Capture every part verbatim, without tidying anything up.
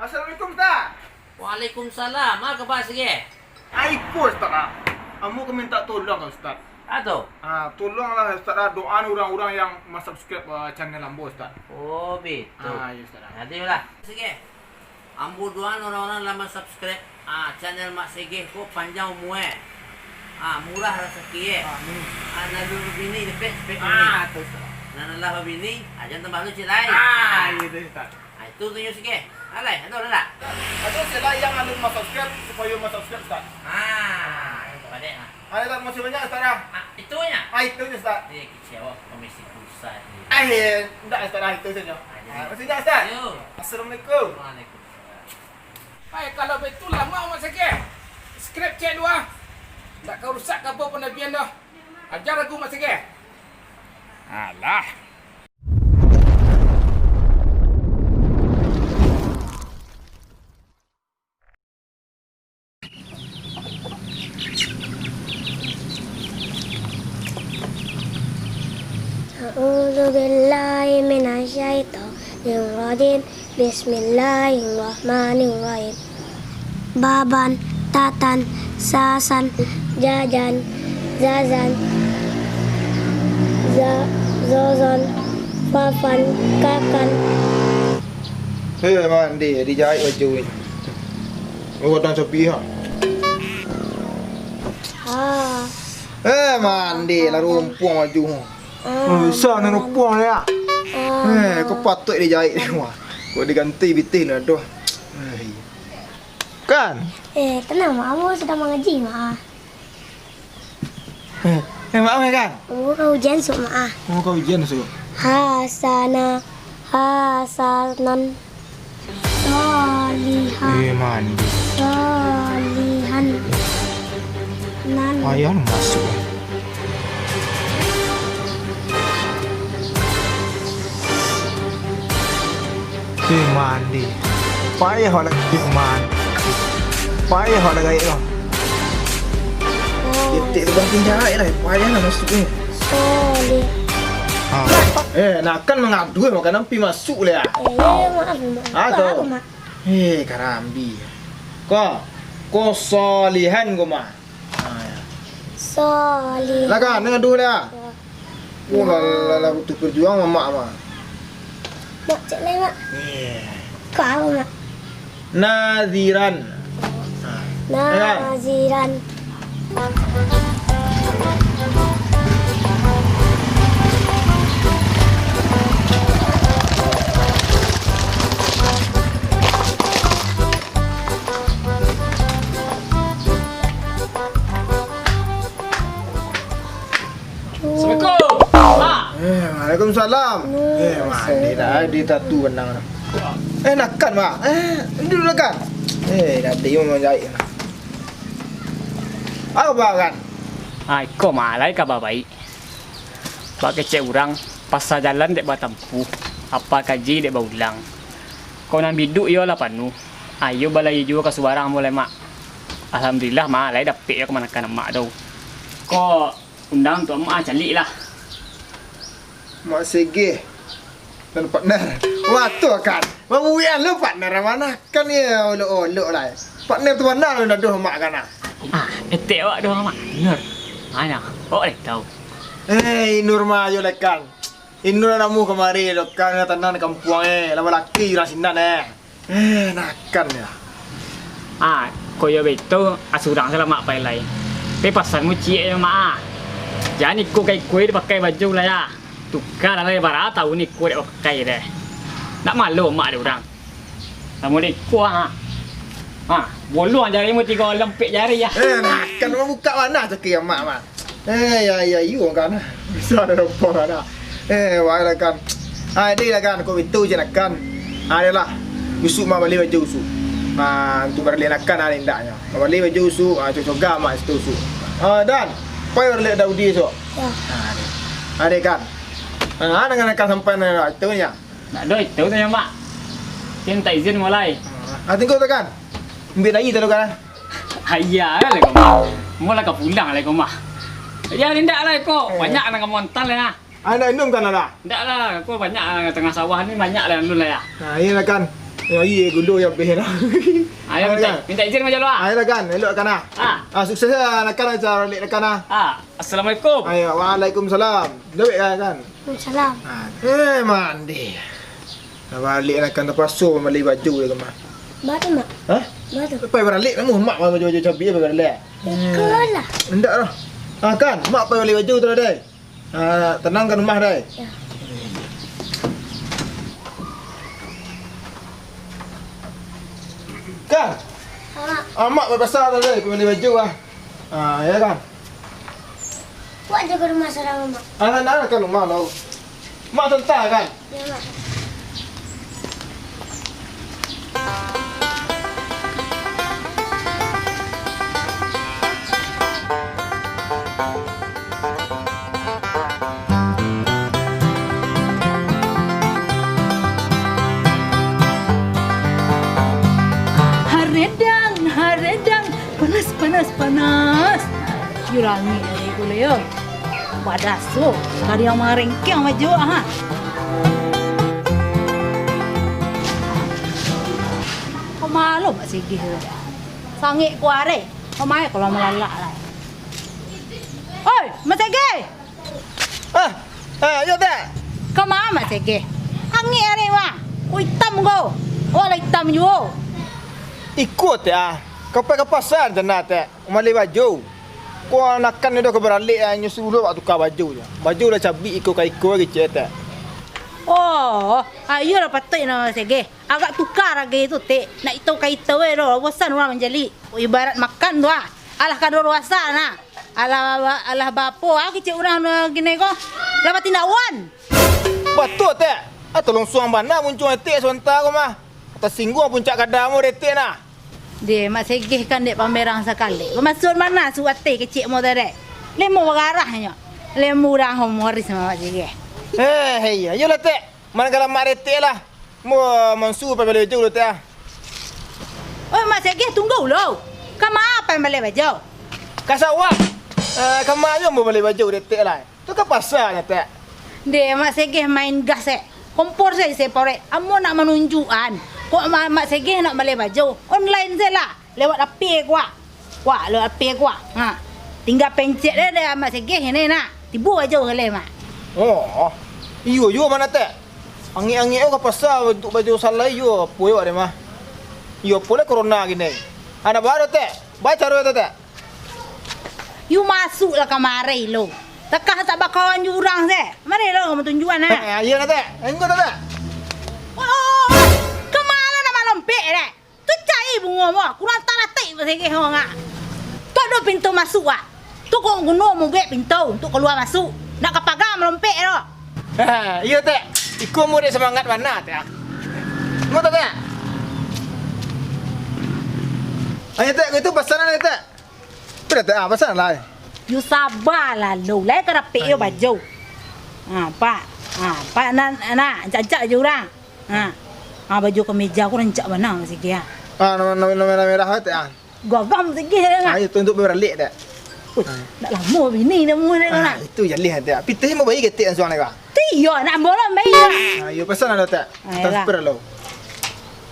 Assalamualaikum, Ustaz. Waalaikumsalam. Apo kaba, Sageh? Ai, ko, Ustaz, ah. Ambo ka minta tolong, Ustaz. Apo tu? Ah, tolonglah, Ustaz, ah, doa urang-urang yang ma-subscribe, ah, channel ambo, Ustaz. Oh, bitu. Ah, iyo, Ustaz, ah. Jadi lah. Sageh. Ambo doa urang-urang lah ma-subscribe, ah, channel Mak Sageh ko panjang umua. Ah, murah rasaki, eh. Amin. Ah, nan alun babini, dapek, dapek bini. Ah, tu, Ustaz. Nan lah babini, ah, jan tambah lucik lai. Ah, iyo tu, Ustaz. Ah, itu tu nyo sageh. Alai, ado lah. Ado sila yang alun ma-subscribe, supayo ma-subscribe, Ustaz. Ah, itu padek lah. Alai, Ustaz, makasih banyak, Ustaz, ah. Ah, itu nyo? Ah, itu nyo, Ustaz. Eh, kecewa, komisi pusat ni. Eh, ndak, Ustaz, ah, itu sajo. Ah, jadi. Ah, makasih banyak, Ustaz. Yo. Assalamualaikum. Waalaikumsalam. Hai, kalau baitu lamo, Mak Sageh. Subscribe ciek dulu, ah. Ndak ka rusak kaba panabian doh. Aja lagu, Mak Sageh. Alah. A'udzubillahi minasyaitonirrajim. Bismillahirrahmanirrahim. Baban, tatan, sasan, jajan, zazan, za-, zozon, fafan, kakan. Hei, mandi, dijahit baju ni. Oh, datang sepi, ha? Ah. Eh, mandi lah, rumpuang baju. Ah. Oh, bisa ni rumpuang ni, ah. Ah. Eh, kau patut dijahit ni, wah. Kau diganti pitih lah, doh. Eh, iya. Kan? Eh, tenang, Mak. Ambo sadang mangaji, Mak. Eh, eh, Mak, eh, kan? Ambo ka ujian suok, Mak, ah. Ambo ka ujian suok. Hasana, hasanan. Solihan. Eh, mandi. Solihan. Nan. Payah lah masuak, eh. Eh, mandi. Payah awak lagi, mandi. Payah awak lagi, oh. Detik lubang pinjara lah, payah lah masuak ni. Solih. Ha. Eh, nak kan mangadu, eh, makanan pi masuak lah. Eh, maaf, Mak. Ah, tu. Maaf, Mak. Eh, karambi. Ko, ko solihan ko, Mak. Ha, ya. Solih. Lah kan, ngadu lah. Ya. Oh, lah, lah, lah, butuh perjuangan, Mak, Mak. Mak, cek lai, Mak. Eh. Ko apo, Mak? Naziran. Ha. Ya kan? Naziran. Assalamualaikum, Mak. Eh, waalaikumsalam. Eh, Mak, ni dah, dia tatu benang dah. Eh, nak kan, Mak? Eh, duduak lah kan. Eh, dah dia manjahit. Apo kaba kan? Ah, iko, Mak, lai kaba baik. Bak kecek urang, pasa jalan dek batampuah, apa kaji dek baulang. Kok nan biduak iyo lah panuah. Ayo balayi juo ka subarang ambo lai, Mak. Alhamdulillah, Mak, lai dapek iyo kamanakan Mak tu. Kok undang tu, Mak, caliak lah. Mak Segeh. Dan partner. Wah, tu kan. Mabuian lo partner, manakan iyo olok-olok lah. Partner tu bana lo naduah Mak kan, ah. Ah, etek awak doh, Mak. Bener. Mano? Awak lai tau. Eh, Inur mah ayo lah kan. Inur namuah kamari lo kan, tanang di kampuang, eh. Lah balaki urang sinan, eh. Eh, nakan yo. Ah, kok iyo baitu, ah, surang se lah Mak pai lai. Tapi pasan mu ciek yo, Mak, ah. Jan iko ka iko dipakai baju lah yo. Tuka lah lai, bara taun iko dek bapakai deh. Ndak malu Mak dek urang. Samo dek iko, ah. Ah, boluang jari mu tigo lempek jari, ah. Eh, nakan mambukak bana caki Mak, Mak. Eh, ya, ya, iyo kan. Bisa ado lobang kan. Eh, wai lah kan. Ah, jadi lah kan, kok baitu se lah kan. Ah, ayolah. Usuk Mak bali baju usuk. Ah, untuak baralek nakan, ah, indaknyo. Mak bali baju usuk, ah, cocoga Mak situ usuk. Ah, dan, pai baralek Daudi esok. Yo. Ah, ade. Ade kan. Ah, dengan nakan sampai na itu nyo. Ndak ado itu tu nyo, Mak. Kin mintak izin mulai. Ah, tinggal tu kan. Ambiak lai tu kan. Ah, iyo lah ko, Mak. Ambo lah ka pulang lai ko, Mak. Yo, indak lah ko. Eh. Banyak nan ka ambo anta lai, ah. Ah, indak inun kan, lah? Indak lah, ko banyak, ah, tangah sawah ni banyak lah alun lai, ah. Nah, iyo lah kan. Yo, iyo, gulo yo abih lah. Ayo, minta, minta izin ka Jalo, ah. Ayolah, Kan, elok, Kan, ah. Ah. Ah, sukses lah, Kan, acara baralek, Kan, ah. Ah, assalamualaikum. Ayo, waalaikumsalam. Jawek, Kan. Waalaikumsalam. Ah, eh, mandi. Nak baralek, Kan, tapaso mambali baju tu, Mak. Batu, Mak. Hah? Batu. Pai baralek kamu, Mak, baju-baju cabi, pai baralek. Iko lah. Indak lah. Ah, Kan, Mak pai bali baju tu lah, deh. Ah, tanang ka rumah, dai. Yo. Kan? Amak. Amak pai pasa tu, dai, pai bali baju, ah. Ah, yo, Kan. Wak jago rumah surang, Mak. Ah, nah, Kan, rumah lo. Mak tantang, Kan? Yo, Mak. Haredang, haredang, panas, panas, panas. Yo langik ari ko lai yo. Padaso, kari yang marengkeng baju, ha. Kok malu Mak Segeh tu? Sangik ko ari, kok main kalau malalak lah. Oi, Mak Segeh! Ah, ah, yo, Tek. Kama Mak Segeh? Angik ari, wah. Ko itam ko. Wah, lah itam juo. Iko, Tek, ah. Ka pai ka pasa, Tek. Mambali baju. Ko anakan nyo dah ka baralek, ah, nyo suruah wak tuka baju nyo. Baju lah cabik iko ka iko, kecek, Tek. Oh, ayolah patuik namo Segeh. Agak tuka agai tu, Tek. Nak ito ka ito, eh, doh. Bosan urang manjali. Ibarat makan tu, ah. Alah kadaluarsa, nah. Alah, alah bapo, ah, kecek urang, eh, kini ko. Lah batindak wan. Batua, Tek. Ah, tolong suang bana muncuang Tek sabanta ko mah. Tasingguang puncak kada mo dek Tek, nah. Deh, Mak Segeh kan dek pamerang sakali. Bamasuak ma suak ateh kecek mo tu dek. Lemo bagarahnyo. Lemo urang humoris Mak Segeh. Eh, iyo, iyolah, Tek. Mananggalah Mak dek Tek lah. Mo mansu pai bali baju dulu, Tek, ah. Oi, Mak Segeh, tunggu lo. Kama pai bali baju? Ka sawah. Eh, kama ajo mo bali baju dek Tek lah. Tu ka pasa nyo, Tek. Deh, Mak Segeh main gas, eh. Kompor se isi porek. Ambo nak manunjuakan. Kok Ma-, Mak Segeh nak bali baju, online se lah. Lewat P K. Wak, lewat P K. Ha. Tingga pencet deh, deh Mak Segeh ini nak. Tibo baju ka lai, Mak. Oh, iyo, iyo, ma, Tek. Angek-angek ko ka pasa untuak baju salai, iyo, apo yo deh mah. Iyo, apo lah corona kini. Anak baru, Tek. Ba caro tu, Tek. Yu masuaklah kamari lo. Takah tak bakawan jo urang se. Mari lo, kamu tunjuakan, nah. Eh, iyo lah, Tek. Engko tu, Tek. Oh, oh, oh. Kama nak malompek, dek? Tu cai bungo mo. Kurang taratik Mak Segeh mo, ngak. Tu ado pintu masuak, ah. Tu kok guno mubek pintu untuak kalua masuak. Nak ka paga malompek lo. Ha, iyo, Tek. Iko murid semangat bana, Tek. Engko tu, Tek. Ayo, Tek, itu pasanan, Tek. Pira, Tek? Ah, pasan lah. Yo sabalah lo, lai ka dapek yo baju. Ha, Pak. Ha, Pak, nak, nak, ancak-ancak jo urang. Ha. Ha, baju kemeja ko rancak bana Mak Segeh, ha. Ah, namo, namo, namo merah-merah, Tek, ah. Gagah Mak Segeh, ha. Ah, itu untuak baralek, Tek. Ui, ah, nak lamo bini namo, Tek, ah, nak. Itu jaleh, Tek. Pitih mo bayi ketek langsung, Tek. Tu iyo, nak ambo lah bayi, Tek. Ah, iyo, pasan lah, Tek. Ah, transfer lo.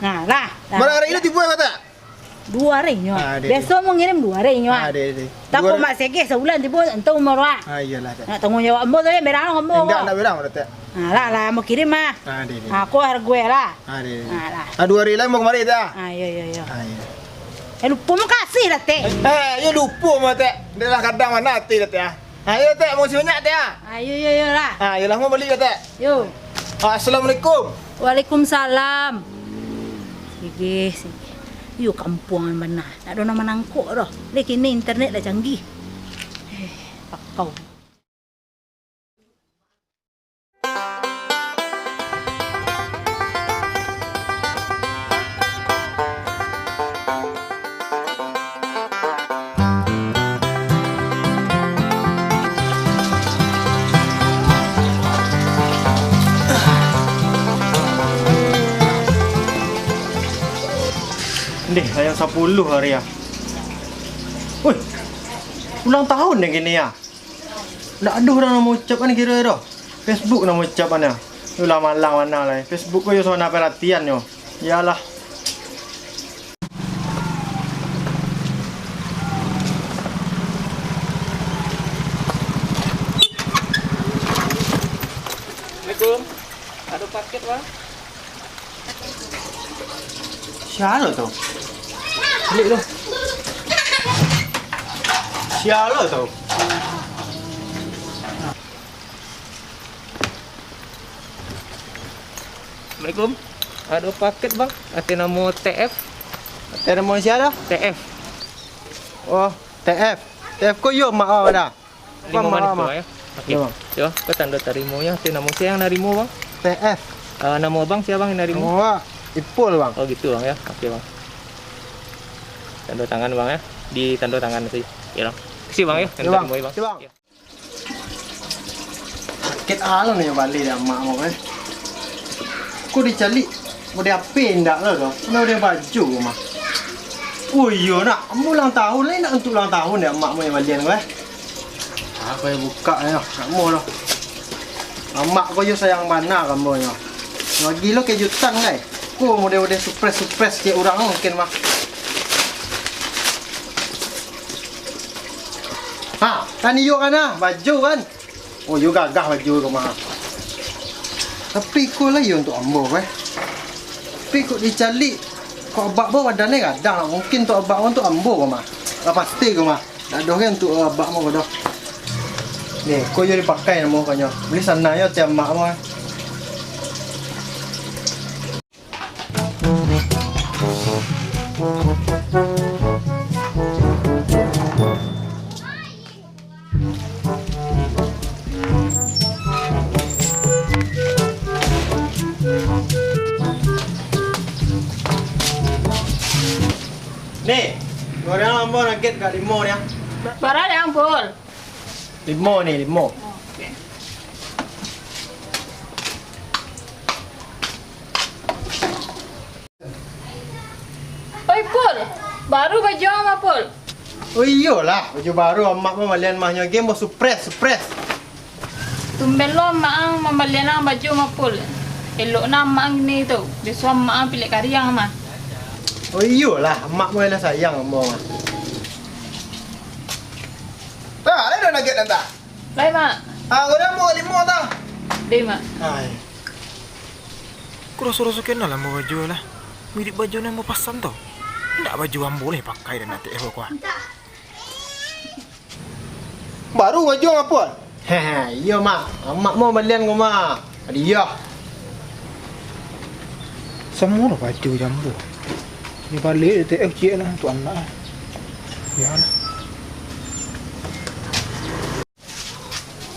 Nah, lah, lah. Barang hari ini tibo, Tek? Duo hari nyo. Ah, deh, deh. Biaso mangirim duo hari nyo, ah. Ah, deh, deh. Takut Mak Segeh sabulan tibo, entah umur, ah. Ah, iyolah, Tek. Nak tanggung jawab ambo tu, yo, berang ambo. Indak, indak berang, Tek. Ah, lah, lah, ambo kirim, ah. Ah, deh, deh. Ah, ko hargo lah. Ah, deh, deh. Ah, lah. Ah, duo hari lai ambo kamari, Tek, ah. Ah, iyo, iyo, iyo. Ah, iyo. Eh, lupo makasih lah, Tek. Eh, yo lupo mah, Tek. Dek lah kadang bana ati lah, Tek, ah. Ayo, Tek, makasih banyak, Tek, ah. Ayo, yo, yo lah. Ah, yo lah, ambo bali yo, Tek. Yo. Ah, assalamualaikum. Waalaikumsalam. Sige, sige. Yo, kampuang bana. Ndak ado nan manangkok doh. Deh, kini internet lah canggih. Eh, pakau. Ndeh, lah jam sapuluah ari ah. Woi, ulang tahun deh kini ah. Ndak ado urang nan maucapkan kiro doh. Facebook nan maucapkan nyo. Ulah malang bana lai. Facebook ko yo sabana paratian nyo. Iyolah. Assalamualaikum. Ado paket, Bang? Sia lo tu? Cilik tu. Sia lo tu? Assalamualaikum. Ado paket, Bang. Ateh namo T F. Ateh namo sia tu? T F. Oh, T F. T F ko iyo mak awak dah. Limo manih tu, Bang, yo. Oke. Yo, Bang. Yo, ko tando tarimonyo. Ateh namo sia nan narimo, Bang? T F. Eh, namo Abang sia, Bang, nan narimo? Namo awak Ipul, Bang. Oh, gitu, Bang, yo. Oke, Bang. Tando tangan, Bang, yo. Di tando tangan tu. Yo, Bang. Makasih, Bang, yo. Yo, Bang. Tando tarimonyo, Bang. Yo, Bang. Yo. Sakik alo nyo baleh dek amak mo, eh. Ko dicaliak, model apo indak lo tu? Model baju mah. Oh iyo nak, ambo ulang tahun lai, nak untuak ulang tahun dek amak mo nan balian ko, eh. Ah, ko buka nyo, nak mo lo. Amak ko yo sayang bana ka ambo nyo. Lagi lo kejutan lai. Ko model-model surprise-surprise cek urang mungkin mah. Ha, kan iyo kan ah, baju kan. Oh, iyo gagah baju ko mah. Tapi iko lah iyo untuak ambo, eh. Tapi kok dicaliak, kok abak ambo badannyo gadang, mungkin untuak abak ambo, untuak ambo ko mah. Lah pasti ko mah. Dak doh kan untuak abak ambo ko doh. Ni, ko iyo dipakai namo ko nyo. Bali sanangnyo cek amak ambo, eh. Ni, goreng ambo nugget ka limo ni, ah. Bara ni, Ampul? Limo ni, limo. Oi, Pul. Baru baju ang, Pul. Oh iyolah, baju baru amak mambalian mahnyo game, surprise, surprise. Tumben lo amak ang mambalian ang baju, Pul. Elok na amak ang kini tu. Biaso amak ang pilek kariang mah. Oh iyolah, amak mah lah sayang ambo. Tah, lai dah nugget nan tah? Lai, Mak. Ah, goreng ambo limo tah. Deh, Mak. Ai. Kok raso-raso kenal ambo baju lah. Mirip baju nan ambo pasan tu. Indak baju ambo lai pakai dan atek ko ah. Baru baju ang, Pul? Hehe, iyo, Mak. Amak mambalian ko, Mak. Hadiah. Samo lah baju jo ambo. Ni baliak T F ciek lah untuak anak. Yo lah.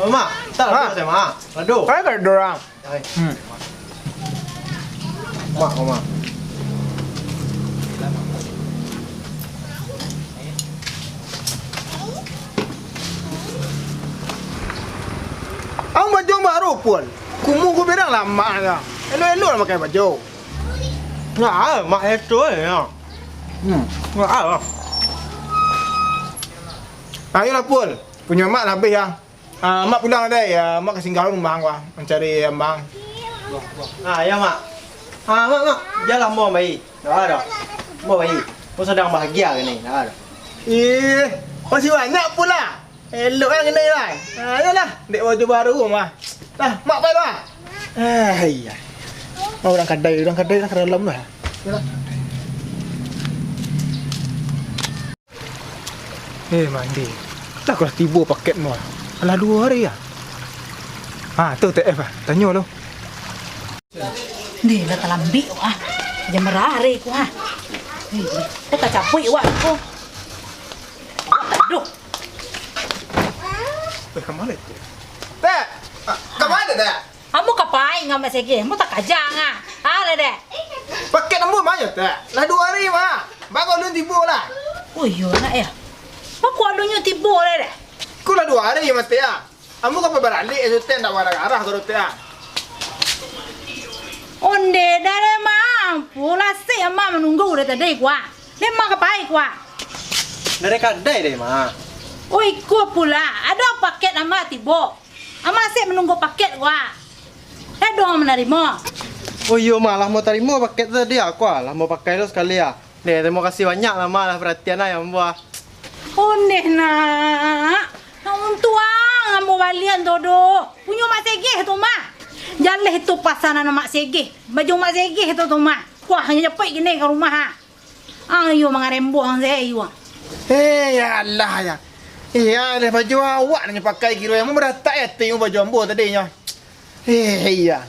Mak, tak lado, Mak. Lado. Ai, ka lado urang. Ai. Hmm. Mak, Mak. Ang baju baru, Pul. Kumuah ko berang lamo lah. Elok-elok lah pakai baju. Nah, Mak itu ya. Hmm. Nah, ah. Ayolah, Pul. Punyo Mak lah abih ya. Ah, Mak pulang lah, Dek. Ya, Mak ka singgah rumah ang, mancari Ambang. Ah, ya, Mak. Ah, Mak, Mak. Jalan mo, Mak. Dah, dah. Mo, Mak. Mo sadang bahagia kini. Dah, dah. Ih, masih banyak pula. Elok kan kini, Bang. Ah, iyolah. Dek baju baru mah. Lah, Mak pai lah. Ah, iya. Urang kadai, urang kadai lah ka dalam lah. Iyolah. Eh, Mandi. Lah, kok lah tibo paket mo? Alah duo hari, ah. Ha, tu T F, ah. Tanyo lo. Ni lah talambik, ah. Jam bara hari ko, ah. Eh, kok tacapuik awak ko. Aduh. Eh, ka ma tu? Tek! Ah, ka ma, Tek? Ambo ka pai ngambek sege, ambo takaja nga. Ah, lah dek. Paket ambo ma nyo, Tek? Lah duo hari, mah. Baa kok alun tibo lah? Oh, iyo, nak, yo. Baa kok alun nyo tibo lah, dek? Ko lah duo hari, mah, Tek, ah. Ambo ka pai baralek, Tek, ndak marah-marah ko, Tek, ah. Onde dah, dek, mah. Ampun, lah, sik, mah, manunggu dari tadi, ko, ah. Dek, mah, ka pai, ko, ah. Dari kadai, dek, mah. Oh, iko pula. Ado paket, mah, tibo. Amak sek manunggu paket ko, ah. Ado manarimo. Oh iyo, Mak, lah ambo tarimo paket tu tadi, aku ah, lah ambo pakai lo sakali ah. Deh, tarimo kasih banyak lah, Mak, lah paratian ah, yo ambo ah. Ondeh nak, nak untuang ambo balian tu doh. Punyo Mak Segeh tu mah. Jaleh tu pasanan Mak Segeh. Baju Mak Segeh tu tu mah. Wah, hanyo japuik kini ka rumah ha. Ayo mangarembok ang se iyo. Eh, ya Allah ya. Iya, lah baju awak nyo pakai kiro yang meratak ya tengok baju ambo tadi nyo. Eh, iya.